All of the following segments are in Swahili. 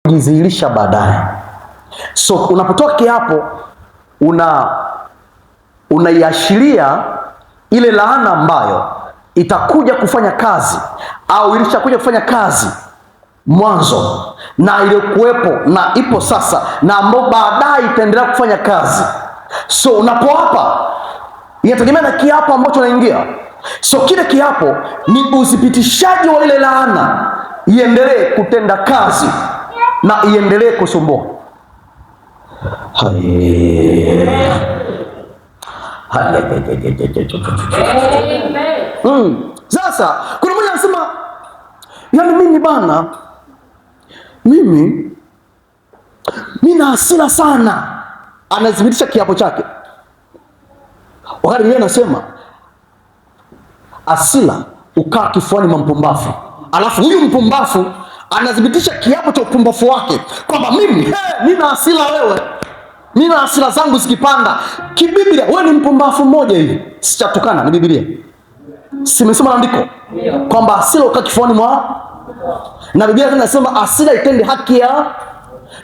Kujidhihirisha baadaye. So unapotoa kiapo unaiashiria ile laana ambayo itakuja kufanya kazi au ilishakuja kufanya kazi mwanzo na iliyokuwepo na ipo sasa na ambayo baadaye itaendelea kufanya kazi. So unapoapa inategemea na kiapo ambacho unaingia. So kile kiapo ni uthibitishaji wa ile laana iendelee kutenda kazi na iendelee kusumbua. Sasa kuna mmoja anasema, yaani mimi bana, mimi na hasira sana. Anathibitisha kiapo chake, wakati mwingine anasema hasira ukaa kifuani mwa mpumbavu, alafu huyu mpumbavu anathibitisha kiapo cha upumbavu wake kwamba mimi nina hasira wewe, nina hasira zangu zikipanda. Kibiblia wewe ni mpumbavu mmoja hivi, sichatukana, ni Biblia, simesema andiko kwamba hasira ukaa kifuani mwa, na Biblia tena inasema hasira itende haki ya,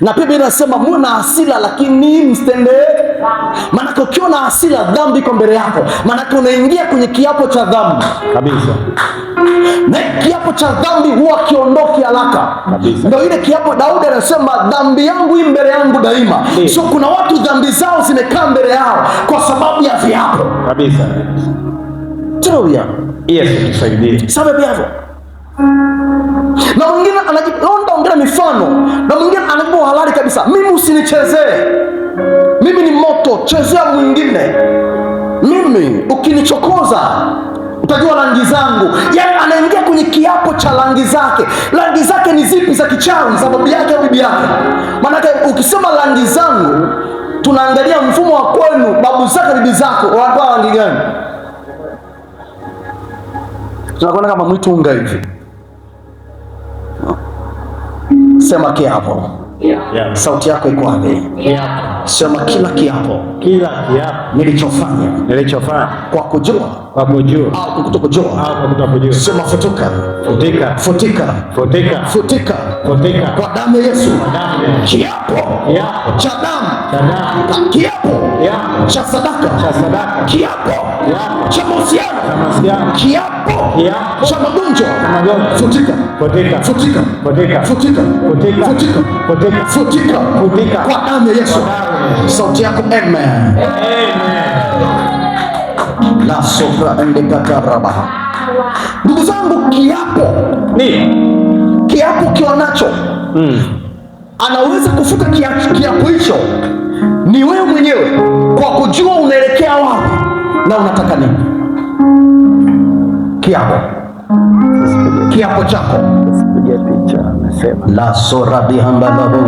na pia Biblia inasema muwe na hasira lakini msitende. Maanake ukiwa na hasira dhambi iko mbele yako, maanake unaingia kwenye kiapo cha dhambi kabisa. Na kiapo cha dhambi huwa kiondoki haraka. Ndio ile kiapo Daudi anasema dhambi yangu hii mbele yangu daima. So kuna watu dhambi zao zimekaa mbele yao kwa sababu ya viapo kabisa. Tunarudia. Yesu tusaidie. Sababu ya viapo. Na mwingine anajiona, ongea mifano, na mwingine anajipa halali kabisa, mimi usinichezee, mimi ni moto, chezea mwingine, mimi ukinichokoza utajua rangi zangu. Yaani anaingia kwenye kiapo cha rangi zake. Rangi zake ni zipi? Za kichawi, za babu yake au bibi yake? Maanake ukisema rangi zangu, tunaangalia mfumo wa kwenu, babu zake, bibi zako walikuwa rangi gani? Tunakuona kama mwitunga hivi. Sema kiapo. Yeah. Sauti yako iko wapi? Yeah. Sema kila kiapo, kila kiapo nilichofanya, nilichofanya kwa kujua, kwa kujua au kwa kutokujua, au kwa kutokujua. Sema futuka, futika, futika, futika, futika, futika kwa damu ya Yesu. Kwa damu ya Yesu. Kiapo Kiapo cha damu, cha damu, kiapo kiapo cha sadaka, cha sadaka, kiapo kiapo cha mahusiano, cha mahusiano, kiapo kiapo cha magonjwa, cha magonjwa, futika, futika, futika, futika, futika, futika, futika, futika, futika, futika kwa damu ya Yesu. Kwa damu ya Yesu. Sauti yako amen. Amen. La sopra endekatarabaha. Ndugu zangu, kiapo ni kiapo kiwa nacho anaweza kufuta kiapo hicho ni wewe mwenyewe, kwa kujua unaelekea wapi na unataka nini. Kiapo, kiapo chako Piga picha, amesema la sora bihambalabo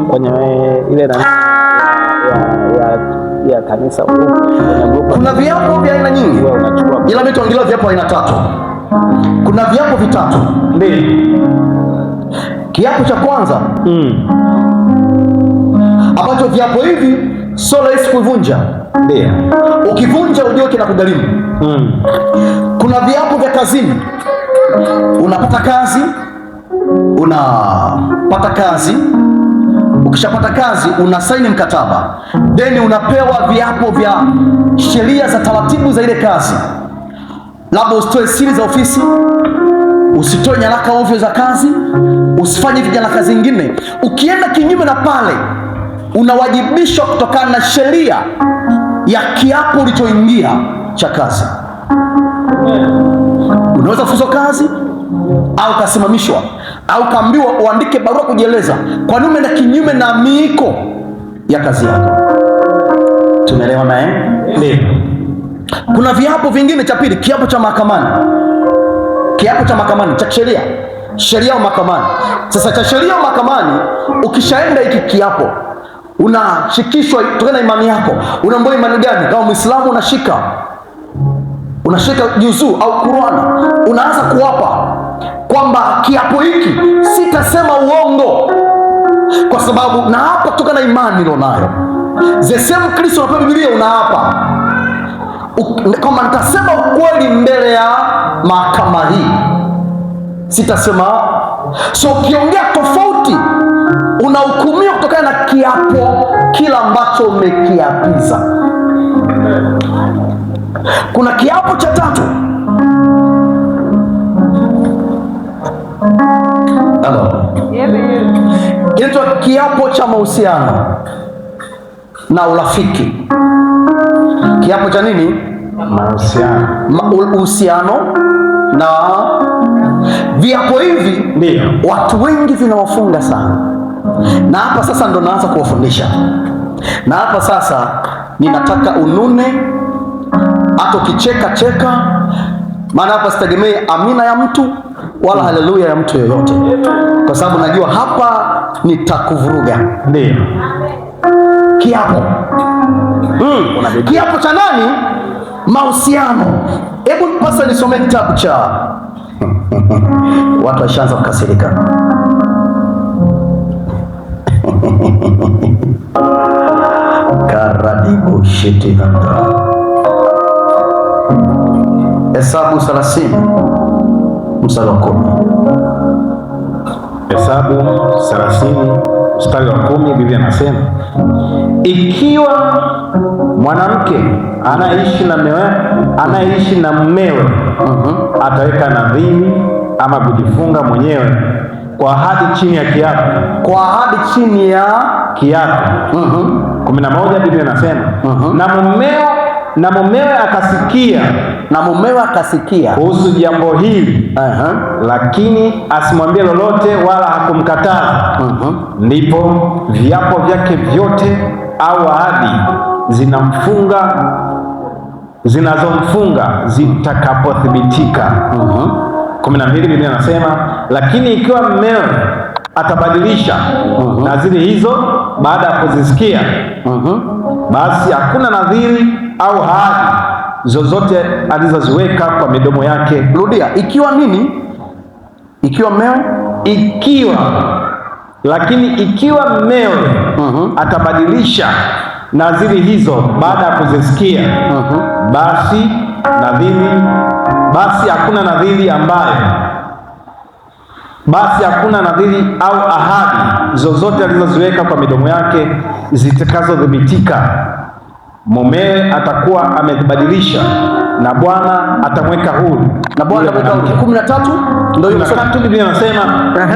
kwenye ile nani ya kanisa kwenye group. Kuna viapo vya aina nyingi, Wewe unachukua ila mimi tuangalia viapo aina tatu. Kuna viapo vitatu. Ndiyo. Kiapo cha kwanza ambacho viapo hivi sio rahisi kuvunja. Ndiyo. Ukivunja ujue kinakugharimu. Kuna viapo vya kazini. Unapata kazi, unapata kazi, ukishapata kazi unasaini mkataba, then unapewa viapo vya sheria za taratibu za ile kazi. Labda usitoe siri za ofisi, usitoe nyaraka ovyo za kazi, usifanye hivi nyaraka zingine. Ukienda kinyume na pale, unawajibishwa kutokana na sheria ya kiapo ulichoingia cha kazi. Unaweza kufukuzwa kazi au kasimamishwa au kaambiwa uandike barua kujieleza kwa nini umeenda kinyume na miiko ya kazi yako. Tumeelewa naye? Ndiyo. Kuna viapo vingine. Cha pili, kiapo cha mahakamani. Kiapo cha mahakamani cha sheria, sheria mahakamani. Sasa cha sheria mahakamani, ukishaenda hiki kiapo unashikishwa kutokana na imani yako. Unaambiwa imani gani? Kama Muislamu unashika juzuu au Qur'an, unaanza kuapa kwamba kiapo hiki sitasema uongo, kwa sababu naapa kutokana na imani nilionayo. The same Kristo unapewa Biblia, unaapa kwamba nitasema ukweli mbele ya mahakama hii. Sitasema. So ukiongea tofauti unahukumiwa kutokana na kiapo kila ambacho umekiapiza. Kuna kiapo cha tatu. Halo. Kinaitwa kiapo cha mahusiano na urafiki. Kiapo cha nini? Mahusiano. Uhusiano na viapo hivi. Ndio. Watu wengi vinawafunga sana, na hapa sasa ndo naanza kuwafundisha, na hapa sasa ninataka unune, hata ukicheka cheka, maana hapa sitegemei amina ya mtu wala haleluya ya mtu yoyote, kwa sababu najua hapa nitakuvuruga. Ndio. Kiapo kiapo cha nani? Mahusiano. Hebu pasa nisomee kitabu cha watu washaanza kukasirika. Karadibu shiti handa. Hesabu 30 mstari wa 10. Hesabu 30 mstari wa 10, Biblia inasema ikiwa mwanamke anayeishi na mmewe ataweka nadhiri ama kujifunga mwenyewe kwa ahadi chini ya kiapo, Kwa ahadi chini ya kiapo. 11, Biblia inasema na mumewe akasikia na mumewe akasikia kuhusu jambo hili, lakini asimwambie lolote wala hakumkataza, ndipo viapo vyake vyote au ahadi zinazomfunga zitakapothibitika. 12, Biblia inasema lakini ikiwa mmewe atabadilisha nadhiri hizo baada ya kuzisikia, basi hakuna nadhiri au ahadi zozote alizoziweka kwa midomo yake. Rudia, ikiwa nini? Ikiwa mmewe Ikiwa lakini ikiwa mmewe atabadilisha nadhiri hizo baada ya kuzisikia, basi nadhiri basi hakuna nadhiri ambayo basi hakuna nadhiri au ahadi zozote alizoziweka kwa midomo yake zitakazothibitika. Mumewe atakuwa amebadilisha na Bwana atamweka huru. Na Bwana Yule atamweka huru. mwanamke. 13 ndio hiyo. 13, Biblia inasema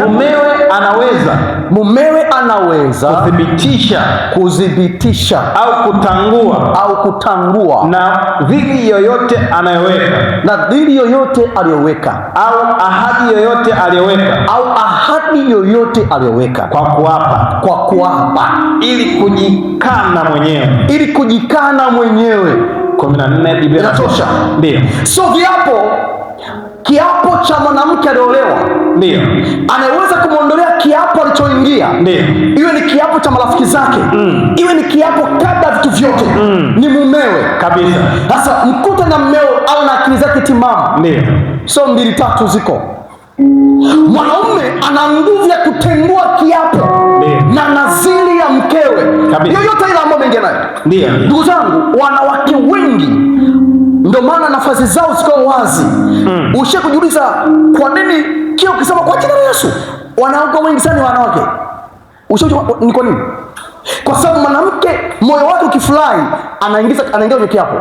mumewe anaweza Mumewe anaweza kuthibitisha kuthibitisha au kutangua au kutangua nadhiri yoyote anayoweka nadhiri yoyote aliyoweka au ahadi yoyote aliyoweka au ahadi yoyote aliyoweka kwa kuapa, kwa kuapa, ili kujikana mwenyewe. ili kujikana mwenyewe. 14, Biblia Inatosha. Ndio. So viapo, kiapo cha mwanamke aliolewa, Ndio. anaweza kumwondolea kiapo alichoingia, Ndio. iwe ni kiapo cha marafiki zake, iwe ni kiapo kabla ya vitu vyote, ni mumewe Kabisa. Sasa mkuta na mmeo au na akili zake timamu, Ndio. so mbili tatu ziko. Mwanaume ana nguvu ya kutengua kiapo Ndio. na naziri ya mkewe Kabisa. yoyote ile ambayo ameingia nayo. Ndio. Ndugu zangu, wanawake wengi ndio maana nafasi zao ziko wazi. Ushe kujiuliza kwa nini kio ukisema kwa jina la Yesu, wanawake wengi sana ni wanawake. Ushe ni kwa nini? Kwa sababu mwanamke moyo wake ukifurahi anaingia kwenye kiapo,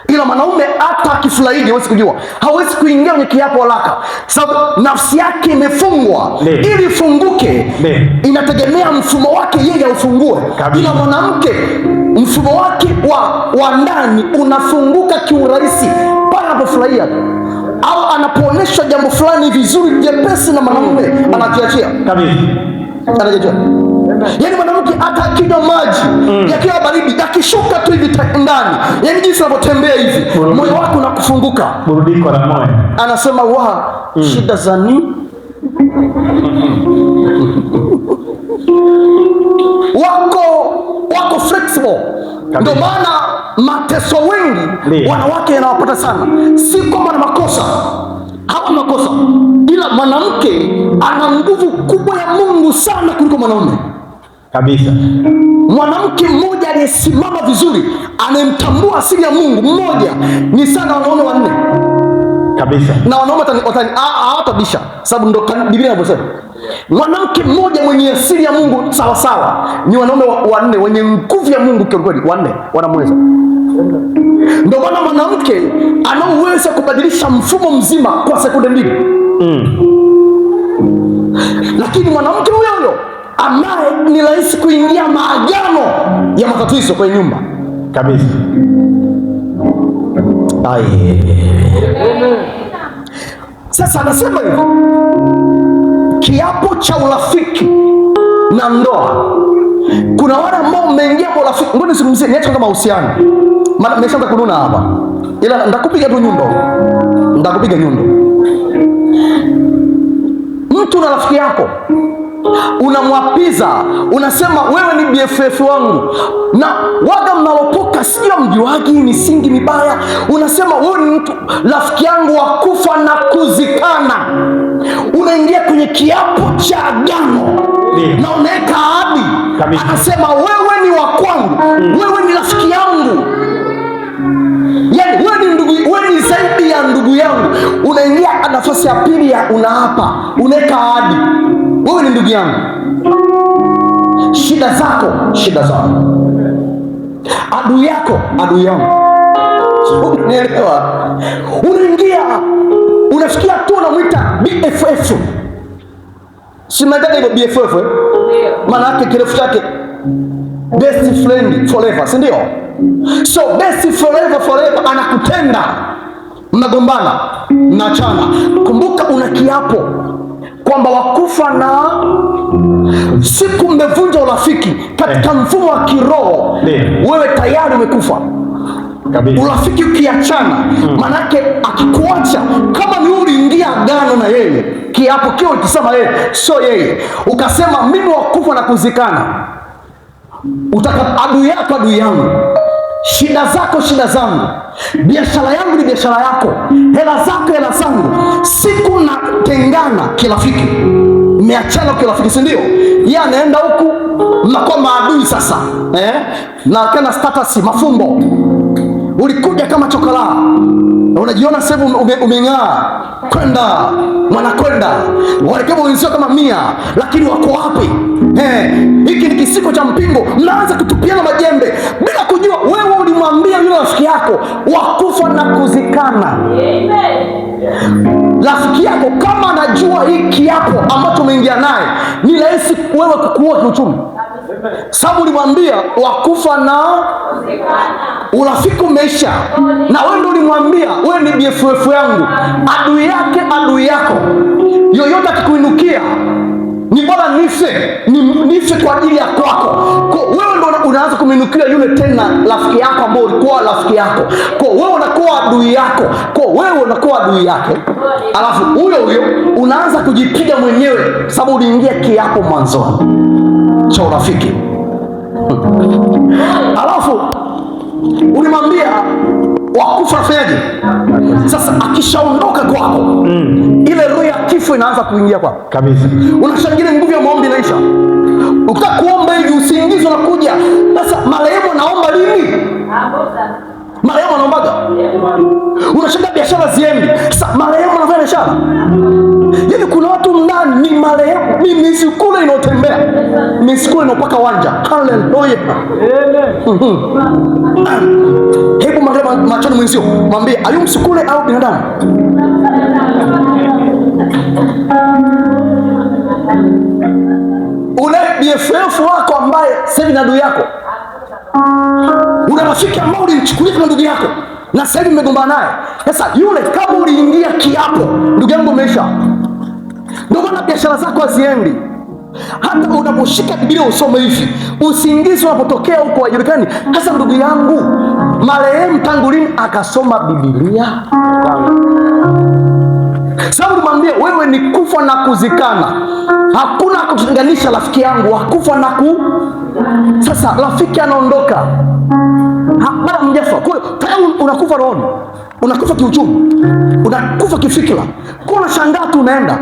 ila mwanaume hata akifurahije hawezi kujua, hawezi kuingia kwenye kiapo haraka, sababu nafsi yake imefungwa. Ndiyo. Ili ifunguke Ndiyo. inategemea mfumo wake yeye aufungue. Kabisa. Ila mwanamke mfumo wake wa ndani unafunguka kiurahisi pale anapofurahia tu au anapoonyeshwa jambo fulani vizuri jepesi na mwanamume, anajiachia Kabisa. anajiachia. Yaani mwanamke hata akinywa maji yakiwa baridi yakishuka tu hivi ndani, yaani jinsi anavyotembea hivi, moyo wake unakufunguka, Burudiko la moyo. anasema wa shida za nini? Wako flexible. Ndio maana mateso wengi Ndiyo. wanawake yanawapata sana, si kwamba na makosa, hawana makosa, ila mwanamke ana nguvu kubwa ya Mungu sana kuliko mwanaume. Kabisa. Mwanamke mmoja aliyesimama vizuri, anayemtambua asili ya Mungu mmoja, ni sana wanaume wanne. Kabisa. Na wanaume hawatabisha, sababu ndo Biblia inavyosema. Mwanamke mmoja mwenye asili ya Mungu sawa sawa ni wanaume wanne wenye nguvu ya Mungu kweli, wanne wanamweza. Ndio maana mwanamke ana uwezo wa kubadilisha mfumo mzima kwa sekunde 2. Lakini mwanamke huyo huyo ambaye ni rahisi kuingia maagano ya matatizo kwenye nyumba kabisa. Ai. Sasa anasema hivi, kiapo cha urafiki na ndoa. Kuna wale ambao mmeingia kwa urafiki. Ngoja nizungumzie, niache kwanza mahusiano, maana nimeshaanza kununa hapa, ila ndakupiga tu nyundo, ndakupiga nyundo. Mtu na rafiki yako unamwapiza, unasema wewe ni BFF wangu, na waga mnalopoka, sio mjuaji misingi mibaya. Unasema wewe ni mtu rafiki yangu wa kufa na kuzikana. Unaingia kwenye kiapo cha agano na unaweka ahadi, anasema wewe ni wa kwangu, wewe ni rafiki yangu, yaani wewe ni ndugu, wewe ni zaidi ya ndugu yangu. Unaingia nafasi ya pili ya unaapa, unaweka ahadi, wewe ni ndugu yangu, shida zako shida zangu, adui yako adui yangu. Unielewa? Unaingia unafikia tu unamwita BFF. Si mnaitaga hivyo BFF eh? Maana yake kirefu chake best friend forever, si ndio? So best forever forever, anakutenda, mnagombana, mnaachana. Kumbuka una kiapo kwamba wakufa na siku mmevunja urafiki katika mfumo wa kiroho, wewe tayari umekufa. Urafiki ukiachana, manake akikuacha, kama ni uliingia agano na yeye, kiapo kio ukisema yeye sio yeye, ukasema mimi wakufa na kuzikana, utaka adui yako adui yangu, shida zako shida zangu, biashara yangu ni biashara yako, hela zako hela zangu. Siku natengana kirafiki, mmeachana kirafiki, si ndio? Yeye anaenda huku, mnakuwa maadui sasa eh? Na kana status mafumbo, ulikuja kama chokolaa, unajiona sehemu umeng'aa, kwenda mwanakwenda, walikuwa wenzio kama 100, lakini wako wapi? Hiki ni kisiko cha mpingo. Mnaanza kutupiana majembe bila kujua wewe ulimwambia yule rafiki yako wakufa na kuzikana. Rafiki yako kama anajua hii kiapo ambacho umeingia naye, ni rahisi wewe kukuua kiuchumi, sababu ulimwambia wakufa na urafiki umeisha, na wewe ndio ulimwambia wewe ni BFF yangu. Adui yake adui yako, yoyote akikuinukia ni bora nife, nife kwa ajili ya kwako. Kwa wewe ndio unaanza kuminukia yule tena rafiki yako ambao ulikuwa rafiki yako. Kwa wewe unakuwa adui yako, kwa wewe unakuwa adui yake, alafu huyo huyo unaanza kujipiga mwenyewe, sababu uliingia kiapo mwanzoni cha urafiki. Alafu ulimwambia wakufa nafanyaje? Sasa akishaondoka kwako, ile roho ya kifo inaanza kuingia kwako kabisa. Unashangilia, nguvu ya maombi inaisha. Ukitaka kuomba hivi usingizi unakuja. Sasa marehemu anaomba lini? Marehemu anaombaga? Unashangaa biashara ziendi. Sasa marehemu anafanya biashara? Yaani kuna watu ndani ni marehemu, ni misukule inayotembea, misukule inayopaka wanja. Haleluya. Hebu mwangalie machoni mwenzio, mwambie ayu msukule au binadamu? Ule BFF wako ambaye sasa hivi ni adui yako, una rafiki ambao ulimchukulia kama ndugu yako na sasa hivi mmegombana naye. Sasa yule kama uliingia kiapo, ndugu yangu, umeisha. Ndio maana biashara zako haziendi. Hata unaposhika Biblia usome hivi, usingizi unapotokea huko haijulikani. Sasa ndugu yangu, marehemu tangu lini akasoma Biblia? Sababu nimwambie wewe ni kufa na kuzikana, hakuna kututenganisha rafiki yangu, wakufa na ku. Sasa rafiki anaondoka bado mjafa, kwa hiyo tayari unakufa rohoni, unakufa kiuchumi, unakufa kifikra, kwa unashangaa tu unaenda.